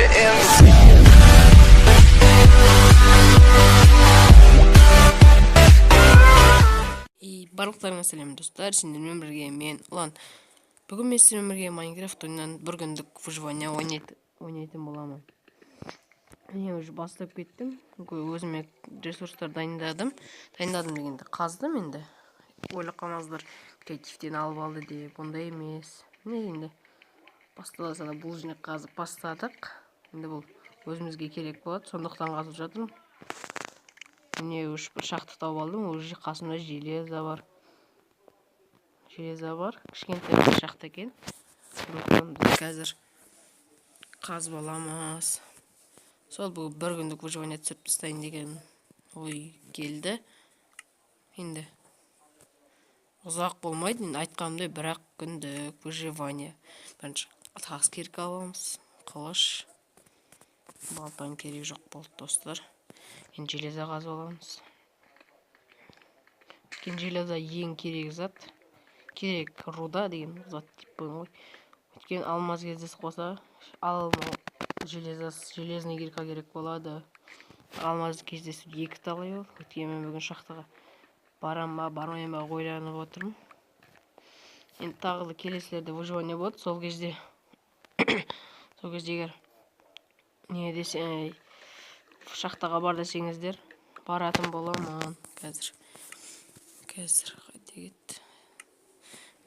In. И барлықтарыңа сәлем, достар! Сендермен бірге мен, Ұлан. Бүгін мен сіздермен бірге Майнкрафт ойынынан бір күндік выживание ойнайтын боламын. Міне, уже бастап кеттім. Өзіме ресурстар дайындадым. Дайындадым дегенде, қаздым енді. Ойлап қалмаңыздар, креативтен алып алды деп, ондай емес. Міне, енді бастала сала булыжник қазып бастадық. Енді бұл өзімізге керек болады, сондықтан қазып жатырмын. Міне, уже бір шахта тауып алдым, уже қасымда железо бар. Железо бар, кішкентай бір шахта екен. Сондықтан біз қазір қазып аламыз. Сол бүгін бір күндік выживание түсіріп тастайын деген ой келді. Енді ұзақ болмайды, енді айтқанымдай, бір-ақ күндік выживание. Бірінші тас кирка аламыз, қылыш, балтаның керегі жоқ болды, достар. Енді железо қазып аламыз. Өйткені железо ең керек зат. Керек руда деген зат деп қойдым ғой. Өйткені алмаз кездесіп қалса, железо, железный кирка керек болады. Алмаз кездесу екі талай ол. Өйткені мен бүгін шахтаға барам ба, бармайын ба ойланып отырмын. Енді тағы да келесілерде выживание болады. Сол кезде егер не десе, шахтаға бар десеңіздер, баратын боламын. Қазір қайда кетті?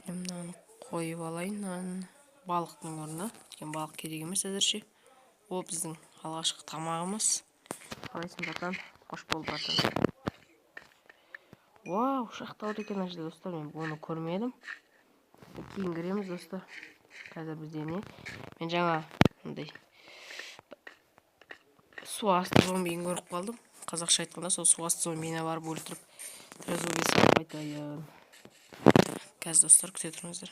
Мен мынаны қойып алайын, мынаны балықтың орнына. Өйткені балық керек емес әзірше. Ол біздің алғашқы тамағымыз. Қалайсың, братан? Қош бол, братан. Вау, шахта бар екен мына жерде, достар. Мен бұны көрмедім. Кейін кіреміз, достар. Қазір бізде не? Мен жаңа мындай су асты зомбиін көріп қалдым. Қазақша айтқанда, сол су асты зомбиіне барып өлтіріп, трезубец алып қайтайын. Қазір, достар, күте тұрыңыздар.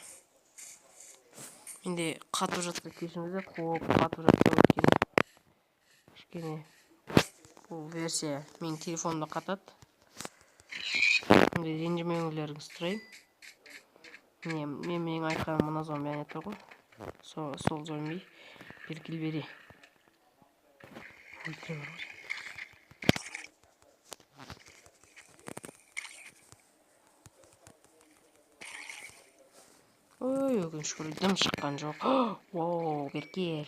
Менде қатып жатса, кешіріңіздер, қуып қатып жатса, өйткені кішкене бұл версия менің телефонымда қатады. Ондай ренжімеулеріңізді сұраймын. Міне, менің айтқаным мына зомби әне тұр ғой. Сол зомби бері кел, бері. Өлтіре бар ғой. Ой, өкінішке орай, дым шыққан жоқ. Воу, бері кел.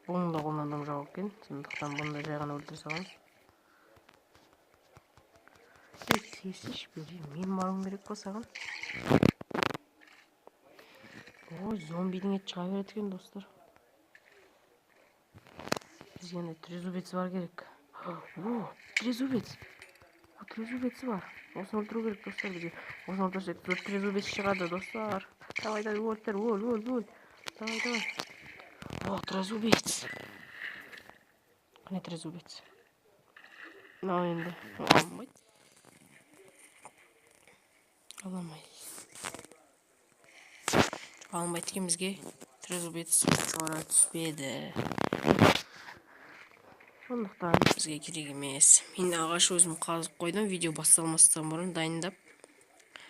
Бұның да қолынан дым жоқ екен, сондықтан бұны да жай ғана өлтіре саламыз. Ей, келсейші бері, мен баруым керек па саған? Ой, зомбидің еті шыға береді екен, достар. Бізге андай трезубец бар керек. О, трезубец. О, трезубец бар. Осыны өлтіру керек, достар, бізге. Осыны өлтірсек, төрт трезубец шығады, достар. Давай, давай, өлтір, өл, өл, өл. Давай, давай. О, трезубец. Қане трезубец? Мынау енді алынбайды. Аламай. Алынбайды екен, бізге трезубец жора түспеді. Сондықтан бізге керек емес. Мен ағаш өзім қазып қойдым, видео басталмастан бұрын дайындап.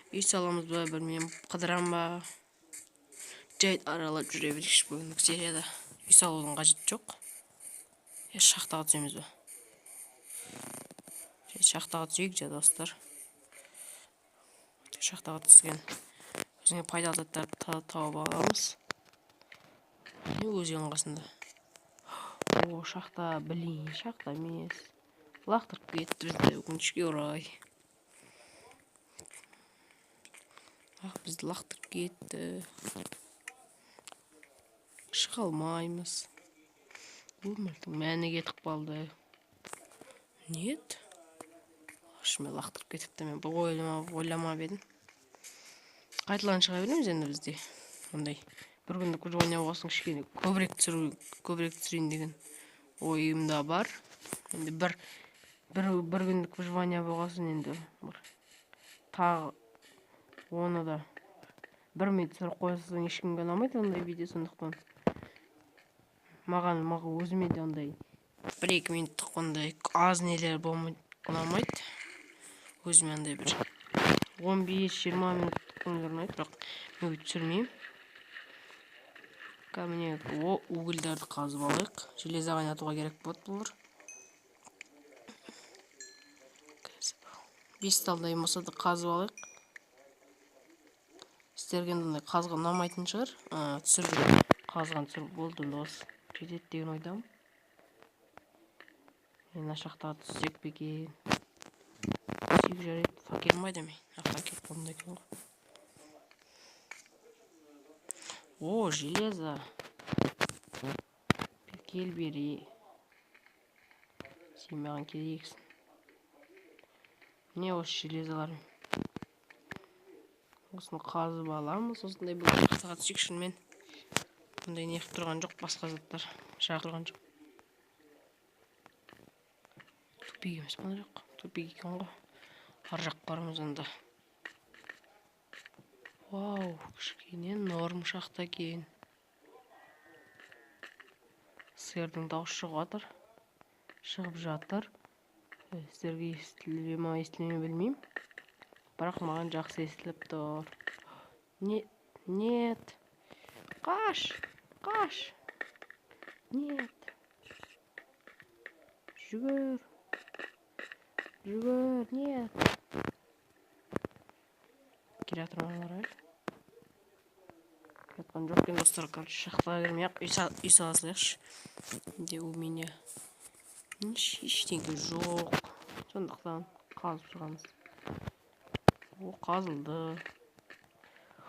Үй саламыз ба, білмеймін, қыдырам ба. Жай аралап жүре берейікші бүгінгі серияда. Үй салудың қажеті жоқ. Е, шахтаға түсеміз ба? Жай шахтаға түсейік, жа, достар. Шахтаға түскен өзіңе пайдалы заттарды тауып аламыз. Не өзен қасында? О, шахта, блин, шахта емес. Лақтырып кетті бізді, өкінішке орай. Ах, бізді лақтырып кетті. Шыға алмаймыз. Өмірдің мәні кетіп қалды. Нет. Шынымен лақтырып кетіпті, мен бұл ойламап едім. Қайталан шыға береміз енді бізде. Ондай бір күндік выживание болғасын, кішкене көбірек түсірейін деген ойым да бар. Енді бір күндік выживание болғасын, енді бір тағы оны да бір минут түсіріп қойсаң, ешкімге ұнамайды ондай видео, сондықтан маған өзіме де ондай бір-екі минуттық ондай аз нелер болмайды, ұнамайды. Өзіме андай бір 15-20 минуттық нелер ұнайды, бірақ мен өйтіп түсірмеймін. Міне, о, угольдарды қазып алайық. Железо қайнатуға керек болады бұлар. 5 талдай болса да қазып алайық. Сіздерге енді ондай қазған ұнамайтын шығар. Түсірген, қазған түсіріп болды, онда осы жетеді деген ойдамын. Мен мына шахтаға түссек пе екен? Түсейік, жарайды. Факел ма демей? Факел қолымда екен ғой. О, железо. Кел бері. Сен маған керексің. Міне осы железолар. Осыны қазып аламыз. Осындай бұл шахтаға түсейік шынымен. Бұндай не қылып тұрған жоқ, басқа заттар жағып тұрған жоқ. Тупик емес па ана жақ? Тупик екен ғой. Ар жаққа барамыз онда. Вау, кішкене норм шахта екен. Сиырдың дауысы шығып жатыр. Шығып жатыр. Сіздерге естіле ма, естілмей ме білмеймін. Бірақ маған жақсы естіліп тұр. Не, нет. Қаш, қаш. Нет. Жүгір. Жүгір, нет. Келе жатыр ма олар әлі? Жатқан жоқ екен достар. Короче, шахтаға кірмей ақ үй сала салайықшы. Менде у меня ештеңе жоқ. Сондықтан қазып шығамыз. О, қазылды.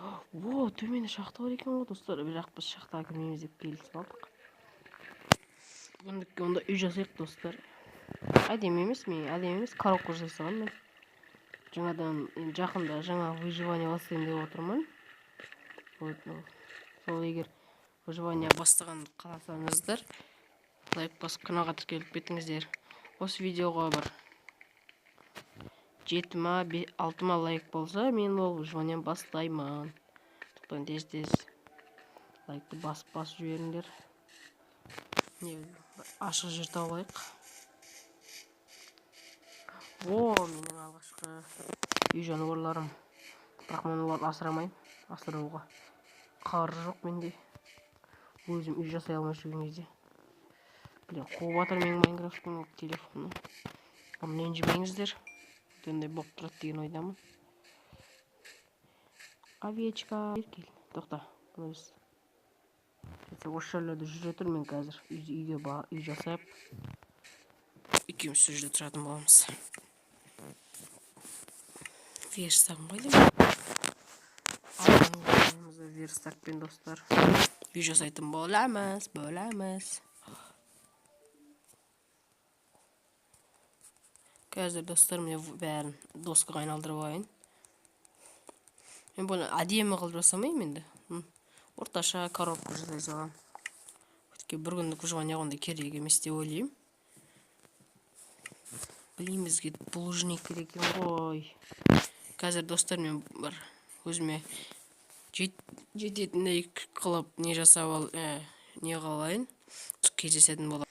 О, төменде шахта бар екен ғой достар. Бірақ біз шахтаға кірмейміз деп келісіп алдық. Бүгіндікке онда үй жасайық достар. Әдемі емес, мен әдемі емес, коробка жасай саламын мен. Жаңадан, енді жақында жаңа выживание бастайын деп отырмын. Сол егер выживание бастағанды қаласаңыздар, лайк басып каналға тіркеліп кетіңіздер. Осы видеоға бір 7 ма, 6 ма лайк болса, мен ол выживание бастаймын. Сондықтан тез-тез лайкты басып-басып жіберіңдер. Не, бір ашық жер тауып алайық. О, менің алғашқы үй жануарларым. Бірақ мен оларды асырамаймын. Асырауға қаржы жоқ менде. Өзім үй жасай алмай жүрген кезде. Блин, қуып жатыр менің Майнкрафттың телефоны. Оны ренжімеңіздер. Ондай болып тұрады деген ойдамын. Овечка, кел. Тоқта, бұны біз. Осы жерлерде жүре тұр мен қазір. Үйге үй жасап, екеуміз сол жерде тұратын боламыз. Верстагым қайда менің? Верстакпен достар. Үй жасайтын боламыз, боламыз. Қазір достар міне бәрін доскаға айналдырып алайын. Мен бұны әдемі қылып жасамаймын енді. Орташа коробка жасай саламын. Өйткені бір күндік выживание ондай керек емес деп ойлаймын. Блин, бізге булыжник керек екен ғой. Қазір достар мен бір өзіме жететіндей қылып не жасап ал, не қылайын. Кездесетін боламын.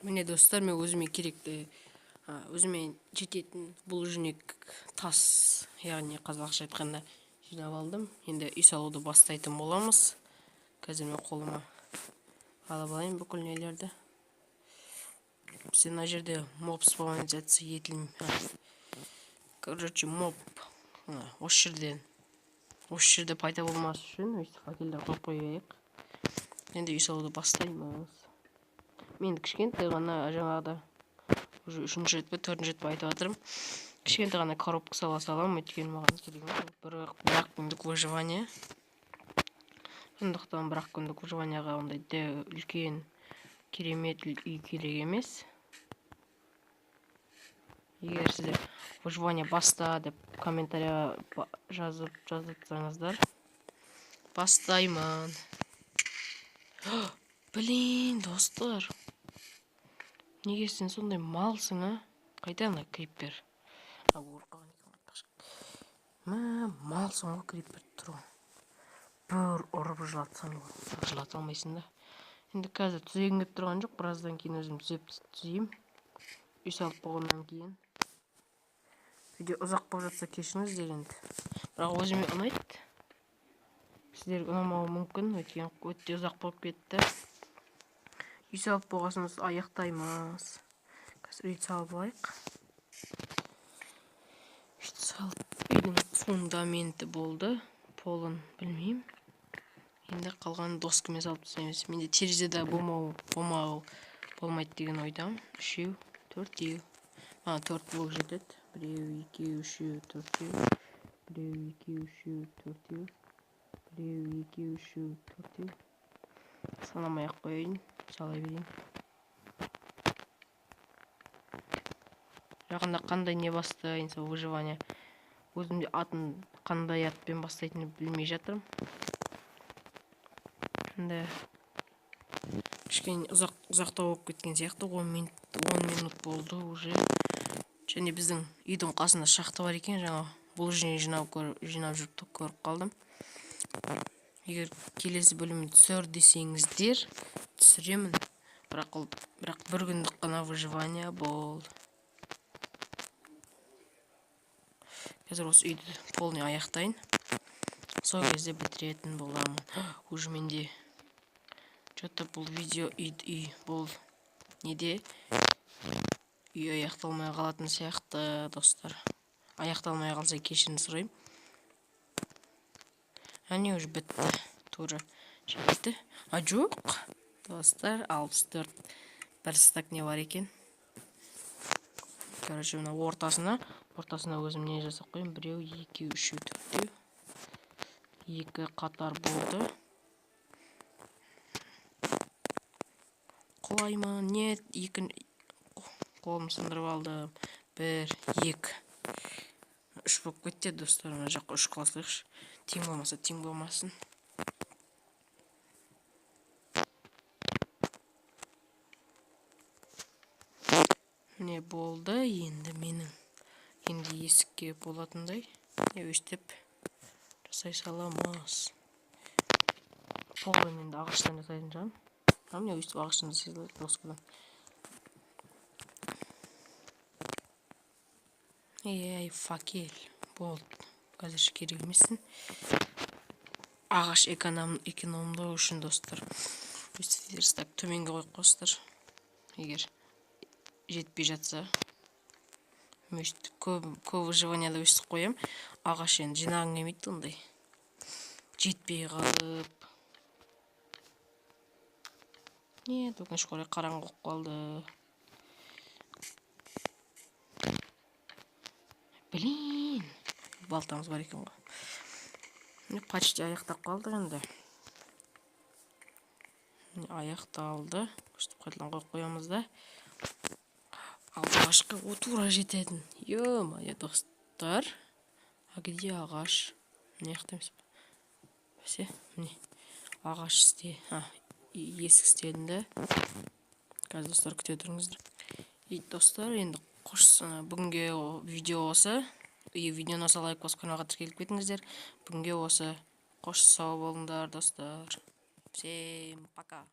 Міне достар, мен өзіме керекті, өзіме жететін булыжник тас, яғни қазақша айтқанда жинап алдым. Енді үй салуды бастайтын боламыз. Қазір мен қолыма алып алайын бүкіл нелерді. Бізде мына жерде моб спавнизация етілмей. Короче, моб, осы жерден, осы жерде пайда болмас үшін өйстіп факелдер қойып қояйық. Енді үй салуды бастаймыз. Мен кішкентай ғана жаңағыда уже үшінші рет пе, төртінші рет пе айтып жатырмын. Кішкентай ғана коробка сала саламын, өйткені маған керек емес. Бір-ақ күндік выживание. Сондықтан бір-ақ күндік выживанияға ондай үлкен керемет үй керек емес. Егер сіздер выживание баста деп комментария жазып жатсаңыздар, бастаймын. Блин, достар. Неге сен сондай малсың, а? Қайда ана крипер? А, өліп қалған екен ғой, айтпақшы. Мә, малсың ғой, крипер тұр ғой. Бір ұрып жылатсаң, жылата алмайсың да. Енді қазір түзегім келіп тұрған жоқ, біраздан кейін өзім түзеймін. Үй салып болғаннан кейін. Видео ұзақ болып жатса кешіріңіздер енді. Бірақ өзіме ұнайды. Сіздерге ұнамауы мүмкін, өйткені өте ұзақ болып кетті. Үй салып болған соң аяқтаймыз. Қазір үй салып алайық. Үй салып, үйдің фундаменті болды. Полын білмеймін. Енді қалған доскамен салып тастаймыз. Менде терезе де болмайды деген ойдамын. 3, 4. Маған 4 блок жетеді. 1, 2, 3, 4. 1, 2, 3, 4. 1, 2, 3, 4. Санамай ақ қояйын, сала берейін. Жақында қандай не бастайын, сол выживание. Өзім де атын қандай атпен бастайтынын білмей жатырмын. Енді кішкене ұзақтау болып кеткен сияқты. 10 минут, 10 минут болды уже. Және біздің үйдің қасында шахта бар екен, жаңа бұл жеріне жинап жүріп көріп қалдым. Егер келесі бөлімін түсір десеңіздер, түсіремін. Бірақ бір күндік қана выживание болды. Қазір осы үйді полный аяқтайын. Сол кезде бітіретін боламын. Уже менде чё-то бұл видео үй бұл неде? Үй аяқталмай қалатын сияқты, достар. Аяқталмай қалса кешірім сұраймын. Әне уже бітті. Тура жетті. А жоқ. Достар, 64 бір стак не бар екен. Короче, мына ортасына өзім не жасап қояйын. 1, 2, 3, 4. 2 қатар болды. Құлаймын. Нет, 2 қолым сындырып алдым. 1, 2. 3 болып кетті, достар. Мына жаққа 3 қыла салайықшы. Тең болмаса, тең болмасын. Міне болды. Енді менің енді есікке болатындай өстіп жасай саламыз. Полын енді ағаштан жасайтын шығармын. А міне өстіп ағаштан жасай салады, доскадан. Ей, факел. Болды. Қазір керек емессің. Ағаш экономдау үшін, достар. Өстіп верстак төменге қойып қойсыздар. Егер жетпей жатса. Мен өстіп көп выживанияда өстіп қоямын. Ағаш енді жинағым келмейді ондай. Жетпей қалып. Нет, өкінішке орай қараңғы болып қалды. Блин, балтамыз бар екен ғой. Міне, почти аяқтап қалдық енді. Міне, аяқталды. Өстіп қайтадан қойып қоямыз да. Ағашқа тура жететін. Ё-моё, достар. А где ағаш? Мына жақта емес пе? Бәсе, міне. Ағаш істе. А, есік істедім де. Қазір, достар, күте тұрыңыздар. И, достар, енді қош, бүгінге видео осы. И видеоны ұнаса лайк басып каналға тіркеліп кетіңіздер. Бүгінге осы. Қош, сау болыңдар, достар. Всем пока.